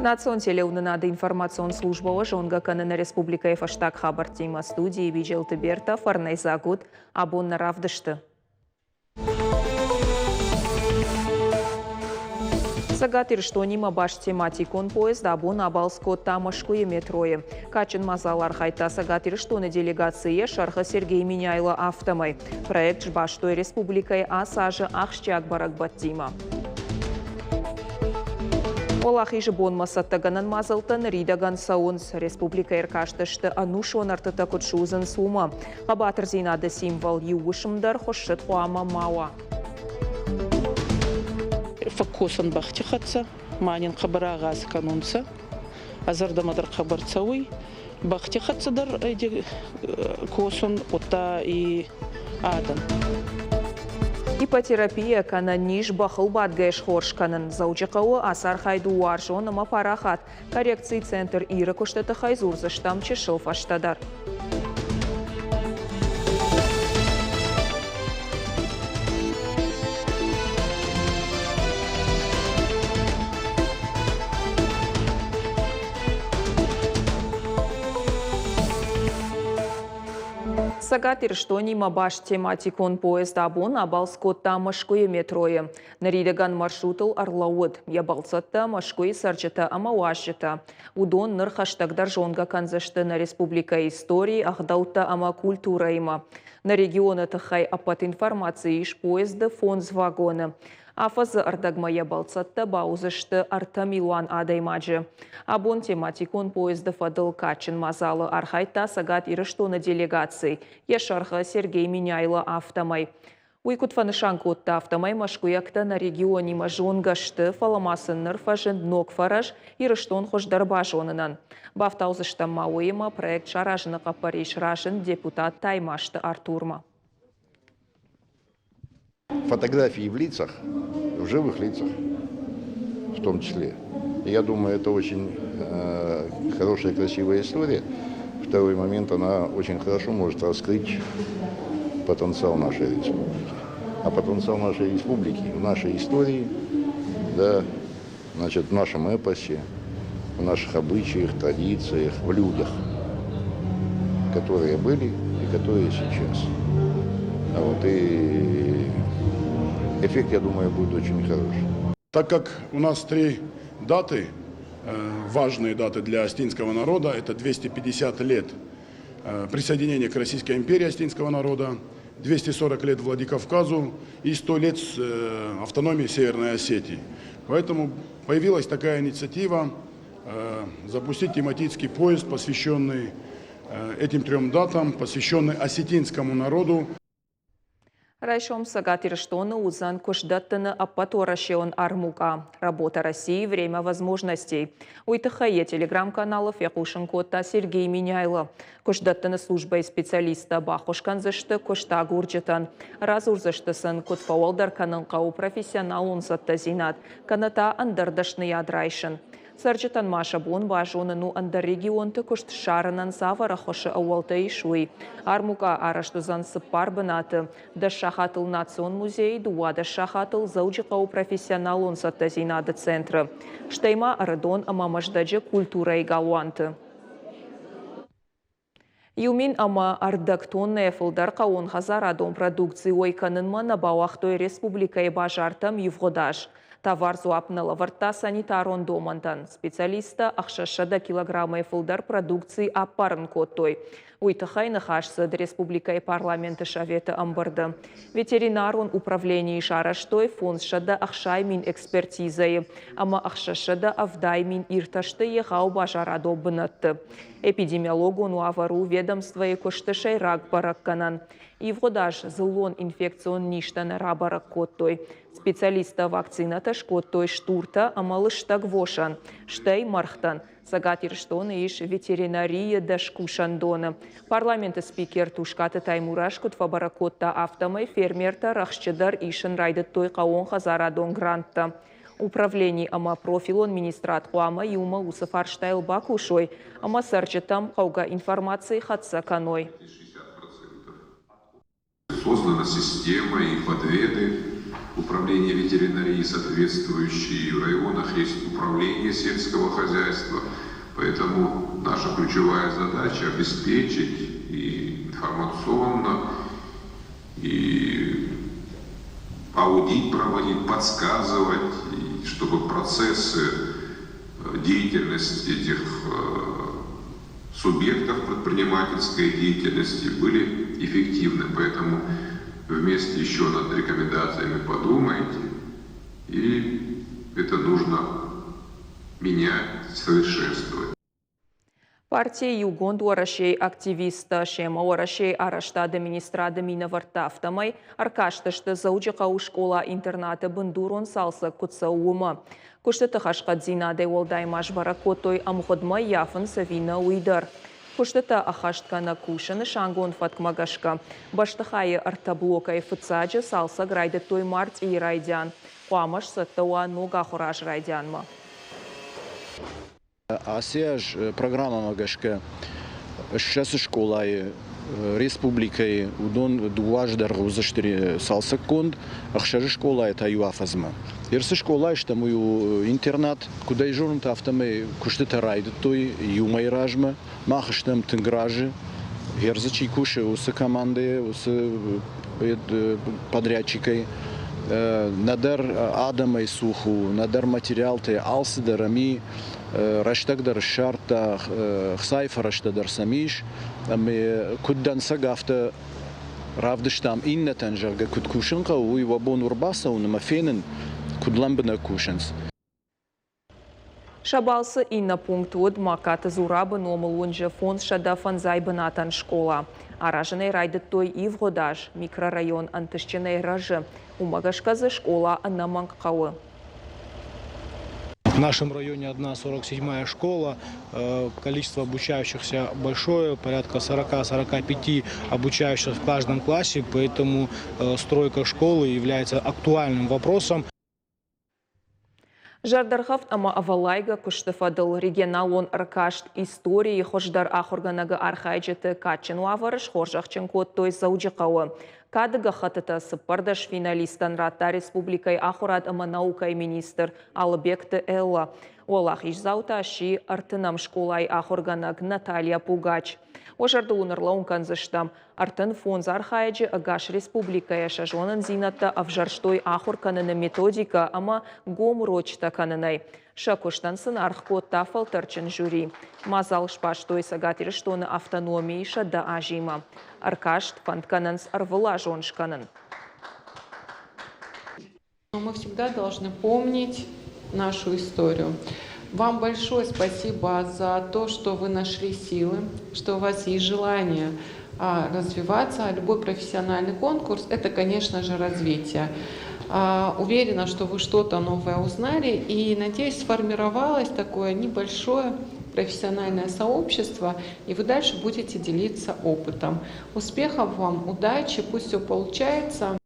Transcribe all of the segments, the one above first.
Национ телеуынынады информацион службӕ уӕ зонгӕ кӕны нӕ республикӕйы фӕстаг хабӕрттимӕ. Студийы Биджелты Берта, фӕрнӕйдзаг ут, абон нӕ равдысты. Цӕгат Ирыстонимӕ баст тематикон поезд абон абалц кодта Мӕскуыйы метройы. Кадджын мадзал архайдта Цӕгат Ирыстоны делегаци йӕ сӕргъы Сергей Меняйло афтӕмӕй. Проект сбастой республикӕйы ацы азы ахсджиаг бӕрӕгбӕттимӕ. Уӕлахизы бонмӕ цӕттӕгӕнӕн мадзӕлттӕ ныридӕгӕн цӕуынц. Республикӕйы ӕркастысты ӕнусон ӕртытӕ куыд судзынц, уымӕ. Хъӕбатырдзинады символ иу уысм дӕр хуыссыд хъуамӕ ма уа. Фӕккосӕн бӕхти хӕццӕ, ма нин хъӕбӕр агъаз кӕнунцӕ. Ӕ зӕрдӕмӕ дӕр хъӕбӕр цӕуй. Бӕхти хӕццӕ дӕр косун, удта и адӕм. Ипотерапия кӕнӕ низ бӕхыл бадгӕ схорз кӕнын Дзӕуджыхъӕуы ацы архайд у уарзон ӕмӕ парахат. Коррекцийы центр Иры куысты тыххӕй дзурдзыстӕм чысыл фӕстӕдӕр. Цӕгат Ирыстонимӕ баст тематикон поезд абон абалц кодта Мӕскуыйы метройы. Ныридӕгӕн маршрутыл ӕрлӕууыд йӕ бӕлццӕттӕ, Мӕскуыйы цӕрджытӕ ӕмӕ уазджытӕ. Уыдон ныр хӕстӕгдӕр зонгӕ кӕндзысты нӕ республикӕйы истори, ӕгъдӕуттӕ ӕмӕ культурӕимӕ. Нӕ регионы тыххӕй ӕппӕт информаци ис поезды фондз вагоны. Афӕдзы ӕрдӕгмӕ йӕ бӕлццӕттӕ бауыдзысты 3 милуан адӕймаджы. Абон тематикон поезды фӕдыл кадджын мадзалы архайдта Цӕгат Ирыстоны делегаци, йӕ сӕргъы Сергей Меняйло, афтӕмӕй. Уый куыд фӕнысан кодта, афтӕмӕй мӕскуыйӕгтӕ нӕ регионимӕ зонгӕ сты, фӕлӕ ма сын ныр фӕзынд ног фӕрӕз Ирыстон хуыздӕр базонынӕн. Бафтаудзыстӕм ма уыимӕ проект саразыны хъӕппӕрис разынд депутат Таймазты Артурмӕ. Фотографии в лицах, в живых лицах в том числе. Я думаю, это очень хорошая, красивая история. Второй момент, она очень хорошо может раскрыть потенциал нашей республики. А потенциал нашей республики в нашей истории, да, значит, в нашем эпосе, в наших обычаях, традициях, в людях, которые были и которые сейчас. Вот, и эффект, я думаю, будет очень хороший. Так как у нас три даты, важные даты для осетинского народа, это 250 лет присоединения к Российской империи осетинского народа, 240 лет Владикавказу и 100 лет автономии Северной Осетии. Поэтому появилась такая инициатива запустить тематический поезд, посвященный этим трем датам, посвященный осетинскому народу. Райсом Цӕгат Ирыстоны уыдзӕн куыстдӕттыны ӕппӕтуӕрӕсеон армукъа «Работа России. Время возможностей». Уый тыххӕй йӕ телеграм-каналы фехъусын кодта Сергей Меняйло. Куыстдӕттыны службӕйы специалисттӕ баххуыс кӕндзысты куыстагурджытӕн. Радзурдзысты сын, куыд фӕуӕлдӕр кӕнын хъӕуы профессионалон цӕттӕдзинад, кӕнӕ та ӕндӕр дӕсныйад райсын. Цӕрджытӕн ма сӕ бон базонын у ӕндӕр регионты куыст ссарынӕн цавӕр ӕххуысы ӕууӕлтӕ ис, уый. Армукъа арӕзт уыдзӕн цыппар бынаты. 10 сахатыл Национ музейы, 12 сахатыл Дзӕуджыхъӕуы профессионалон цӕттӕдзинады центры, стӕй ма Ӕрыдон ӕмӕ Мӕздӕджы культурӕйы галуанты. 10 500 тоннӕйӕ фылдӕр хъӕууонхӕдзарадон продукци уӕй кӕнынмӕ нӕ бауагътой республикӕйы базартӕм ивгъуыд аз. Товар дзуапп нӕ лӕвӕрдта санитарон домӕнтӕн. Специалисттӕ 600 килограммӕй фылдӕр продукци аппарын кодтой. Уый тыххӕй ныхас цыд республикӕйы парламенты советы ӕмбырды. Ветеринарон управленийы сарӕзтой 560 000 экспертизӕйы ӕмӕ 670 000 иртӕсты егъау базарадон бынӕтты. Эпидемиологон уавӕр у ведомствойы куысты сӕйраг бӕрӕггӕнӕн. Ивгъуыд аз дзыллон инфекцион низтӕ нӕ рабӕрӕг кодтой. Специалисттӕ вакцинӕтӕ скодтой стуртӕ ӕмӕ лыстӕг восӕн, стӕй мӕргътӕн. Цӕгат Ирыстоны ис ветеринарийы 10 кусӕндоны. Парламенты спикер Тускъаты Таймураз куыд фӕбӕрӕг кодта, афтӕмӕй фермертӕ рӕхджыдӕр исын райдыдтой хъӕууонхӕдзарадон гранттӕ. Управлени ӕмӕ профилон министрад хъуамӕ иумӕ уыцы фарстайыл бакусой ӕмӕ цӕрджытӕм хъӕугӕ информаци хӕццӕ кӕной. Создана система и подведы. управление ветеринарии соответствующие, в районах есть управление сельского хозяйства. Поэтому наша ключевая задача обеспечить и информационно, и аудит проводить, подсказывать, и чтобы процессы деятельности этих субъектов предпринимательской деятельности были эффективны. Поэтому вместе еще над рекомендациями подумайте, и это нужно менять, совершенствовать. Партийы Иугонд Уӕрӕсейы активисттӕ семӕ Уӕрӕсейы арӕзтады министрады минӕвӕрттӕ, афтӕмӕй ӕркастысты Дзӕуджыхъӕуы скъола-интернаты бындурон цалцӕг куыд цӕуы, уымӕ. Куыстыты хӕрзхъӕддзинадӕй уӕлдай ма сбӕрӕг кодтой, ӕмгъуыдмӕ ййафынц ӕви нӕ, уый дӕр. Куыстытӕ ӕххӕстгӕнӕг кусы нысангонд фӕткмӕ гӕсгӕ. Бӕстыхайы ӕртӕ блокӕй фыццаджы цалцӕг райдыдтой мартъийы райдиан. Хъуамӕ сцӕттӕ уа ног ахуыр аз райдианмӕ. Ацы аз программӕмӕ гӕсгӕ 20 скъолайы республикӕйы уыдон дыууӕ азы дӕргъы уыдзысты цалцӕггонд, ӕхсӕз скъолайы та иу афӕдзмӕ. Цы скъолайы стӕм, уый у интернат. Куыд ӕй зонут, афтӕмӕй куыстытӕ райдыдтой иу мӕйы размӕ. Мах стӕм тынг разы. Герзы чи кусы, уыцы командӕйы, уыцы подрядчикӕй. Нӕдӕр адӕмӕй цух у, нӕдӕр материалтӕй, алцыдӕр ӕм и. Рӕстӕг дӕр ссардта, хцайы фӕрӕзтӕ дӕр сӕм ис. Ӕмӕ куыд дӕнцӕг, афтӕ равдыстам иннӕтӕн, зӕгъгӕ, куыд кусын хъӕуы, уый уӕ бон у ӕрбацӕуын ӕмӕ фенын, куыд лӕмбынӕг кусынц. Сӕ балцы иннӕ пункт уыд Магкаты Зурабы номыл уынджы 550 бынатӕн скъола. Аразын ӕй райдыдтой ивгъуыд аз. Микрорайон ӕнтыстджынӕй рӕзы. Уымӕ гӕсгӕ дзы скъола ӕнӕмӕнг хъӕуы. В нашем районе одна 47-я школа, количество обучающихся большое, порядка 40-45 обучающихся в каждом классе, поэтому стройка школы является актуальным вопросом. Зӕрдӕргъӕвд ӕмӕ ӕвӕллайгӕ куысты фӕдыл регионалон ӕркаст историйы хуыздӕр ахуыргӕнӕг-ы архайджыты кадджын уавӕры схорзӕхджын кодтой Дзӕуджыхъӕуы. Кады гӕххӕттытӕ 14 финалистӕн радта республикӕйы ахуырад ӕмӕ наукӕйы министр Алыбегты Эллӕ. Уӕлахиздзау та сси ӕртынӕм скъолайы ахуыргӕнӕг Наталья Пугач. Уӕ зӕрдыл уын ӕрлӕууын кӕндзыстӕм, 35 архайӕджы ӕгас республикӕйӕ сӕ зонындзинӕдтӕ ӕвзӕрстой ахуыр кӕныны методикӕ ӕмӕ гом урочытӕ кӕнынӕй. Сӕ куыстӕн сын аргъ кодта фӕлтӕрджын жюри. Мадзал сбастой Цӕгат Ирыстоны автономийы 100 азимӕ. Ӕркаст фӕнд кӕнынц ӕрвылазон скӕнын. Мы всегда должны помнить нашу историю. Вам большое спасибо за то, что вы нашли силы, что у вас есть желание развиваться. Любой профессиональный конкурс – это, конечно же, развитие. Уверена, что вы что-то новое узнали и, надеюсь, сформировалось такое небольшое профессиональное сообщество, и вы дальше будете делиться опытом. Успехов вам, удачи, пусть все получается.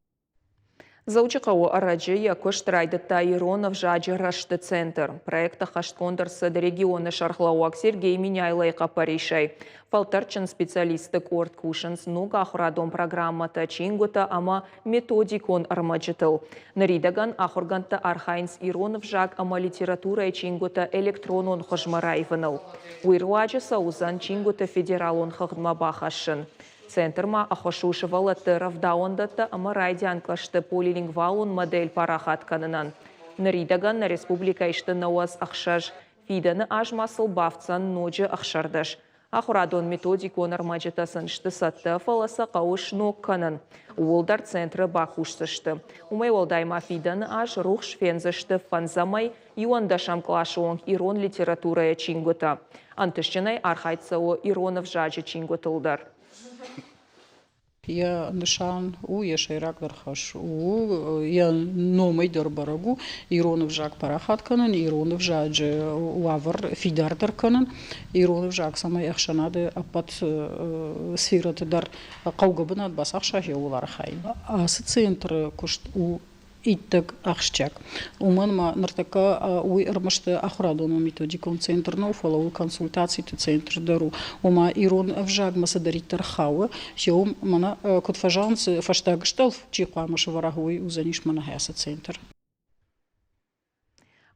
Дзӕуджыхъӕуы ӕрӕджы йӕ куыст райдыдта ирон ӕвзаджы рӕзты центр. Проект ӕххӕстгонд ӕрцыд регионы сӕргълӕууӕг Сергей Меняйлойы хъӕппӕрисӕй. Фӕлтӕрдджын специалистты къорд кусынц ног ахуырадон программӕтӕ, чингуытӕ ӕмӕ методикон ӕрмӕджытыл. Ныридӕгӕн ахуыргӕндтӕ архайынц ирон ӕвзаг ӕмӕ литературӕйы чингуытӕ электронон хуызмӕ раивыныл. Уый руаджы сӕ уыдзӕн чингуыты федералон хыгъдмӕ бахӕссын. Центр ма ӕххуыс у сывӕллӕтты рӕвдауӕндӕттӕ ӕмӕ райдиан кълӕсты полилингвалон модель парахат кӕнынӕн. Ныридӕгӕн нӕ республикӕйы сты 96, фидӕны аз ма сыл бафтдзӕн ноджы 16. Ахуырадон-методикон ӕрмӕджытӕ сын сты цӕттӕ, фӕлӕ сӕ хъӕуы сног кӕнын. Ууыл дӕр центры бакусдзысты. Уымӕй уӕлдай ма фидӕны аз рухс фендзысты фӕндзӕмӕй иуӕндӕсӕм къласы онг ирон литературӕйы чингуытӕ. Ӕнтыстджынӕй архайд цӕуы ирон ӕвзаджы чингуытыл дӕр. Йӕ нысан у, йӕ сӕйрагдӕр хӕс у, йӕ номӕй дӕр бӕрӕг у, ирон ӕвзаг парахат кӕнын, ирон ӕвзаджы уавӕр фидардӕр кӕнын, ирон ӕвзаг цӕмӕй ӕхсӕнады ӕппӕт сферӕты дӕр хъӕугӕ бынат бацахса, ууыл архайын. Ацы центры куыст у. иттӕг ахсджиаг. Уымӕн ӕмӕ ныртӕккӕ уый ӕрмӕст ахуырадон методикон центр нӕу, фӕлӕ у консультациты центр дӕр у. Ома ирон ӕвзагмӕ цыдӕриддӕр хауы, се уым мӕнӕ куыд фӕзӕгъынц, фӕстаг стъӕлф чи хъуамӕ сӕвӕра, уый уыдзӕнис мӕнӕ ацы центр.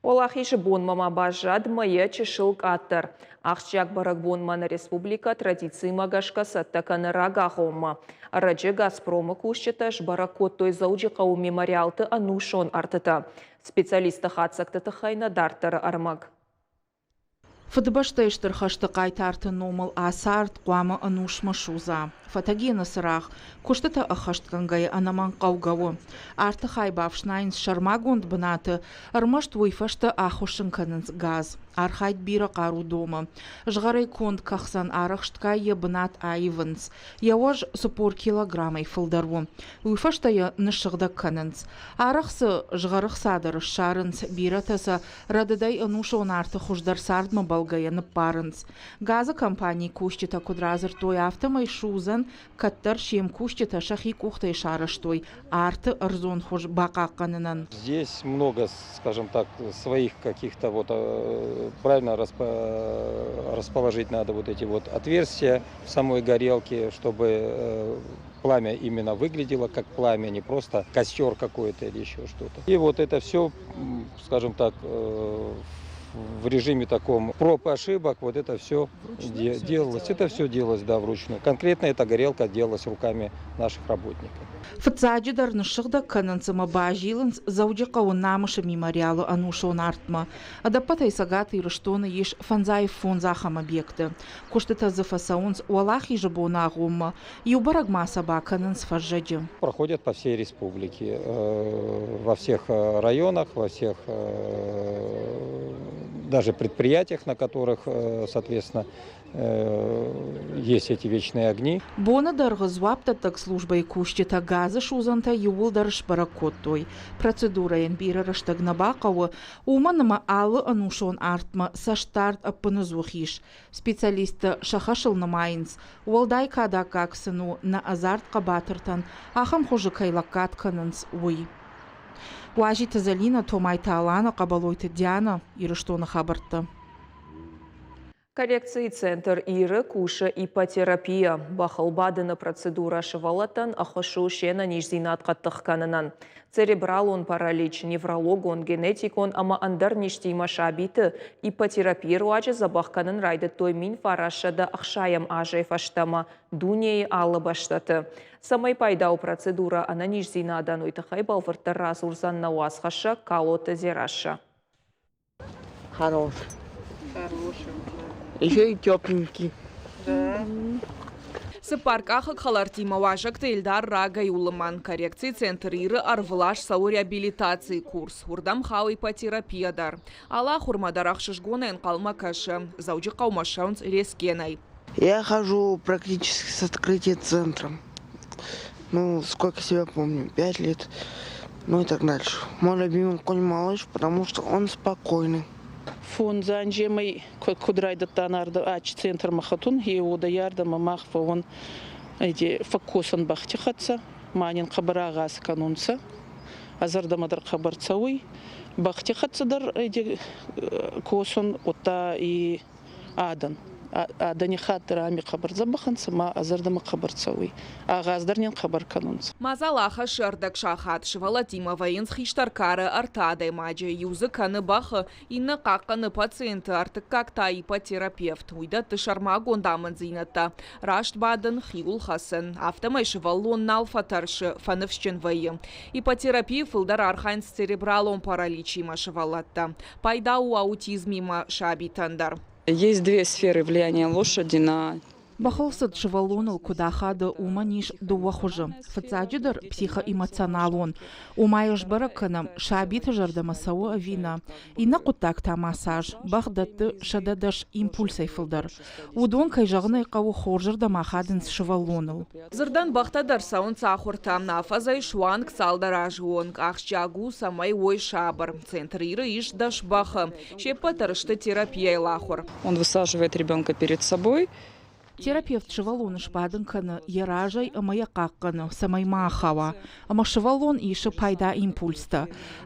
Уӕлахизы бонмӕ ма баззад мӕйӕ чысыл къаддӕр. Ахсджиаг бӕрӕгбонмӕ нӕ республикӕ традицимӕ гӕсгӕ цӕттӕ кӕны рагагъоммӕ. Ӕрӕджы «Газпром-ы» кусджытӕ сбӕрӕг кодтой Дзӕуджыхъӕуы мемориалты ӕнусон ӕртытӕ. Специалистты хатдзӕгты тыххӕй нӕ дарддӕры ӕрмӕг. Фыдыбӕстӕйы Стыр хӕсты хъайтарты номыл ацард хъуамӕ ӕнусмӕ судза. Фӕтӕгены цырагъ куыстытӕ ӕххӕстгӕнгӕйӕ ӕнӕмӕнгхъӕугӕ у. Арты хай бафснайынц сӕрмагонд бынаты, ӕрмӕст уый фӕстӕ ахуыссын кӕнынц газ. Архайд бирӕ хъару домы. Згъӕрӕй конд кӕхцӕн арӕхстгай йӕ бынат аивынц. Йӕ уӕз 40 килограммӕй фылдӕр у. Уый фӕстӕ йӕ ныссыгъдӕг кӕнынц. Арӕх дзы згъӕры хца дӕр ссарынц, бирӕтӕ сӕ Рӕдыдӕй ӕнусон арты хуыздӕр цардмӕ бӕлгӕйӕ ныппарынц. Газы компанийы кусджытӕ куыд радзырдтой, афтӕмӕй судзӕн кӕддӕр се мкусджытӕ сӕхи къухтӕй сарӕзтой арты ӕрдзон хуыз бахъахъхъӕнынӕн. Здесь много, скажем так, своих каких-то вот правильно расположить надо вот эти вот отверстия в самой горелке, чтобы пламя именно выглядело как пламя, не просто костер какой-то или еще что-то. И вот это все, скажем так, в режиме таком проб и ошибок, вот это все де- делалось. Это все делалось, да, вручную. Конкретно эта горелка делалась руками наших работников. Фыццаджыдӕр ныссыгъдӕг кӕнынц ӕмӕ базилынц Дзӕуджыхъӕуы Намысы мемориалы ӕнусон артмӕ. Ӕдӕппӕтӕй Цӕгат Ирыстоны ис фӕндзай фондз ахӕм объекты. Куыстытӕ дзы фӕцӕуынц Уӕлахизы боны агъоммӕ, Иу бӕрӕг ма сӕ бакӕнынц фӕззӕджы. Проходят по всей республике, во всех районах, во всех даже предприятиях, на которых, соответственно, есть эти вечные огни. Боны дӕргъы дзуапдӕттӕг службӕйы кусджытӕ газы судзӕнтӕ иууылдӕр сбӕрӕг кодтой. Процедурӕйӕн бирӕ рӕстӕг нӕ бахъӕуы, уымӕн ӕмӕ алы ӕнусон артмӕ цӕстдард ӕппынӕдзух ис. Специалисттӕ сӕ хӕсыл нымайынц, уӕлдай кадӕггаг сын у, нӕ ӕдзард хъӕбатыртӕн ахӕм хуызы кӕй лӕггад кӕнынц, уый. Уазиты Зӕлинӕ, Томайты Алана, Хъӕбӕлойты Диана, Ирыстоны хабӕрттӕ. Коррекцийы центр Иры кусы иппотерапия. Бӕхыл бадыны процедурӕ сывӕллӕттӕн ӕххуыс у се нӕниздзинад хъӕддых кӕнынӕн. Церебралон паралич, неврологон, генетикон ӕмӕ ӕндӕр низтимӕ сабиты иппотерапийы руаджы дзӕбӕх кӕнын райдыдтой 1960 азӕй фӕстӕмӕ дунейы алы бӕстӕты. Цӕмӕй пайда у процедурӕ ӕнӕниздзинадӕн, уый тыххӕй бӕлвырддӕр радзурдзӕн нӕ уацхӕссӕг Калоты Дзерассӕ. Хороший. Хороший. Еще и тепленький. Да. Цыппаркъахыг хӕлӕрттимӕ уазӕгты Эльдар рагӕй у лымӕн. Коррекцийы центр Иры ӕрвылаз цӕуы реабилитацийы курс. Уырдӕм хауы иппотерапия дӕр. Алы ахуырмӕ дӕр ӕхсызгонӕй ӕнхъӕлмӕ кӕсы. Дзӕуджыхъӕумӕ ссӕуынц Рескенӕй. Я хожу практически с открытия центра. Ну, сколько себя помню, 5 лет, ну и так дальше. Мой любимый конь Малыш, потому что он спокойный. Фондз анземӕй куд райдӕдта ачи центрмӕ хӕтун, е уодӕй мах фӕууӕн фӕккосӕн бӕхти хӕццӕ, ма нин хъӕбӕр агъаз кӕнунцӕ. Ӕ зӕрдӕмӕ дӕр хъӕбӕр цӕуй. Бӕхти хӕццӕ дӕр косун, удта и адӕн. Адӕни хатт дӕр ами хъӕбӕр дзӕбӕх ӕнцӕ ма ӕ зӕрдӕмӕ хъӕбӕр цӕуй. Агъаз дӕр нин хъӕбӕр кӕнунцӕ. Мадзал ахӕссы ӕрдӕг сахат. Сывӕллӕттимӕ вӕййынц хистӕр кары ӕртӕ адӕймаджы. Иу дзы кӕны бӕхы, иннӕ хъахъхъӕны пациенты, ӕртыккаг та иппотерапевт. Уый дӕтты сӕрмагонд амынддзинӕдтӕ. Раст бадын, хиуыл хӕцын. Афтӕмӕй сывӕллон нал фӕтӕрсы, фӕныфсджын вӕййы. Иппотерапийы фылдӕр архайынц церебралон параличимӕ сывӕллӕттӕ. Пайда у аутизмимӕ сабитӕн дӕр. Есть две сферы влияния лошади на Бӕхылцыд сывӕллоныл куыд ахады, уымӕн ис дыууӕ хуызы. Фыццаджыдӕр психоэмоционалон. Уымӕй сбӕрӕг кӕнӕм, сабиты зӕрдӕмӕ цӕуы ӕви нӕ. Иннӕ хъуыддаг та массаж. Бӕх дӕтты 110 импульсӕй фылдӕр. Уыдон, кӕй зӕгъын ӕй хъӕуы, хорзырдӕм ахадынц сывӕллоныл. Дзырдӕн бӕхтӕ дӕр цӕуынц ахуыртӕ. Афӕдзӕй суанг цалдӕр азы онг. Ахсджиаг у, цӕмӕй уой сабыр. Центр Иры ис 10 бӕхы. Се ппӕт дӕр сты терапияйыл ахуыр. Он высаживает ребенка перед собой. Терапевт сывӕллоны сбадын кӕны йӕ разӕй ӕмӕ йӕ хъахъхъӕны, цӕмӕй ма ахауа. Ӕмӕ сывӕллон исы пайда импульстӕ.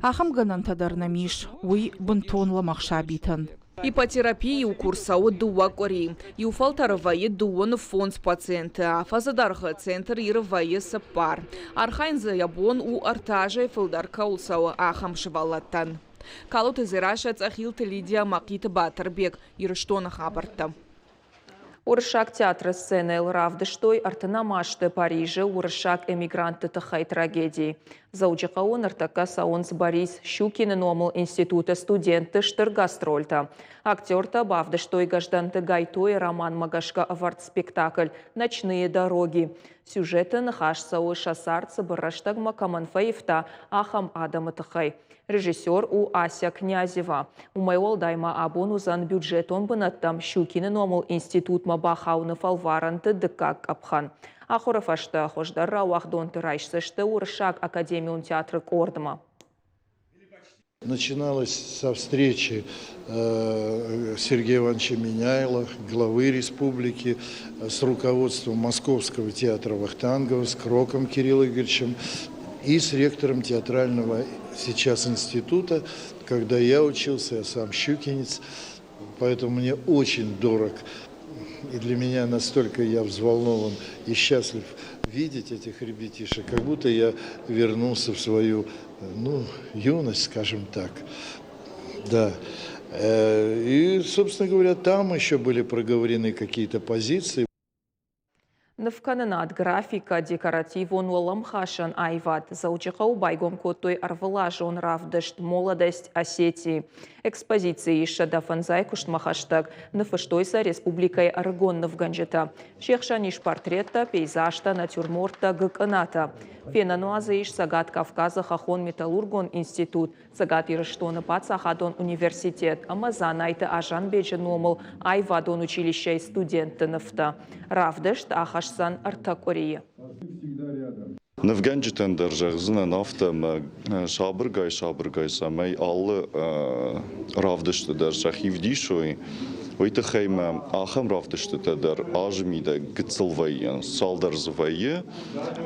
Ахӕм гӕнӕнтӕ дӕр нӕм ис, уый бынтон лӕмӕгъ сабитӕн. Иппотерапийы иу курс цӕуы дыууӕ къуыри. Иу фӕлтӕры вӕййы дыууын фондз пациенты, афӕдзы дӕргъы центр Иры вӕййы цыппар. Архайын дзы йӕ бон у ӕртӕ азӕй фылдӕр кӕуыл цӕуы, ахӕм сывӕллӕттӕн. Калоты Дзерассӕ, Цъӕхилты Лидия, Мӕхъиты Батырбег, Ирыстоны хабӕрттӕ. Уырыссаг театры сценӕйыл равдыстой ӕртынӕм азты Парижы уырыссаг эмигрантты тыххӕй трагеди. Дзӕуджыхъӕуы ныртӕккӕ цӕуынц Борис Щукины номыл институты студентты стыр гастрольтӕ. Актертӕ бавдыстой Гӕздӕнты Гайтойы романмӕ гӕсгӕ ӕвӕрд спектакль «Ночные дороги». Сюжеты ныхас цӕуы сӕ цард цыбыр рӕстӕгмӕ кӕмӕн фӕивта, ахӕм адӕмы тыххӕй. Режиссер у Ася Князева. Уымӕй уӕлдай ма абон уыдзӕн бюджетон бынӕттӕм Щукины номыл институтмӕ бахауыны фӕлварӕнты дыккаг къӕпхӕн. Ахуыры фӕстӕ хуыздӕр рауагъдонты райсдзысты Уырыссаг академион театры къордмӕ. Начиналось со встречи Сергея Ивановича Меняйло, главы республики, с руководством Московского театра Вахтангова, с Кроком Кириллом Игоревичем и с ректором театрального сейчас института. Когда я учился, я сам щукинец, поэтому мне очень дорог и для меня настолько я взволнован и счастлив видеть этих ребятишек, как будто я вернулся в свою, ну, юность, скажем так. Да. И, собственно говоря, там еще были проговорены какие-то позиции. Нывкӕнынад, графикӕ, декоративон уӕлӕмхасӕн аивад Дзӕуджыхъӕуы байгом кодтой ӕрвылазон равдыст «Молодость Осетии». Экспозицийы ис 105 куыстмӕ хӕстӕг, ныффыстой сӕ республикӕйы ӕрыгон нывгӕнджытӕ. Се хсӕн ис портреттӕ, пейзажтӕ, натюрморттӕ, гыкъынатӕ. Фенӕн ма дзы ис Цӕгат Кавказы хӕххон-металлургон институт, Цӕгат Ирыстоны паддзахадон университет ӕмӕ Дзанайты Азанбеджы номыл аивадон училищӕйы студентты нывтӕ. Равдыст ахӕсдзӕн ӕртӕ къуырийы. Нывгӕнджытӕн дӕр зӕгъдзынӕн афтӕ, ӕмӕ сабыргай-сабыргай цӕмӕй алы равдысты дӕр сӕхи вдисой, уый тыххӕй мӕ ахӕм равдыстытӕ дӕр азы мидӕг гыццыл вӕййынц, цалдӕр дзы вӕййы,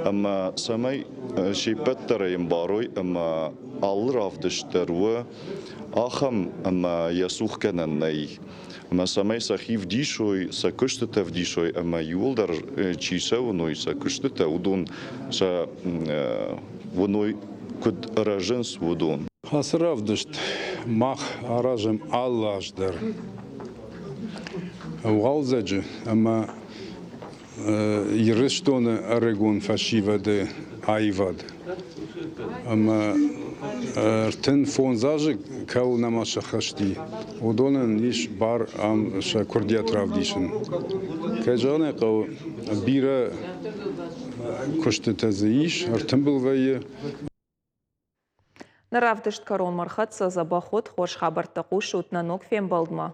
ӕмӕ цӕмӕй се ппӕт дӕр ӕй ӕмбарой ӕмӕ алы равдыст дӕр у ахӕм, ӕмӕ йӕ цухгӕнӕн нӕй. Ӕмӕ цӕмӕй сӕхи вдисой, сӕ куыстытӕ вдисой ӕмӕ иууылдӕр чи сӕ уыной, сӕ куыстытӕ, уыдон сӕ уыной, куыд рӕзынц, уыдон. Ацы равдыст мах аразӕм алы аз дӕр. Уалдзӕджы ӕмӕ Ирыстоны ӕрыгон фӕсивӕды аивад. Ӕмӕ 35 азы кӕуыл нӕма сӕххӕст и, уыдонӕн ис бар ам сӕ куырдиат равдисын. Кӕй зӕгъын ӕй хъӕуы, бирӕ куыстытӕ дзы ис, ӕртымбыл вӕййы. Нӕ равдыст кӕронмӕ рхӕццӕ дзӕбӕх уыд, хорз хабӕрттӕ хъусут нӕ ног фембӕлдмӕ.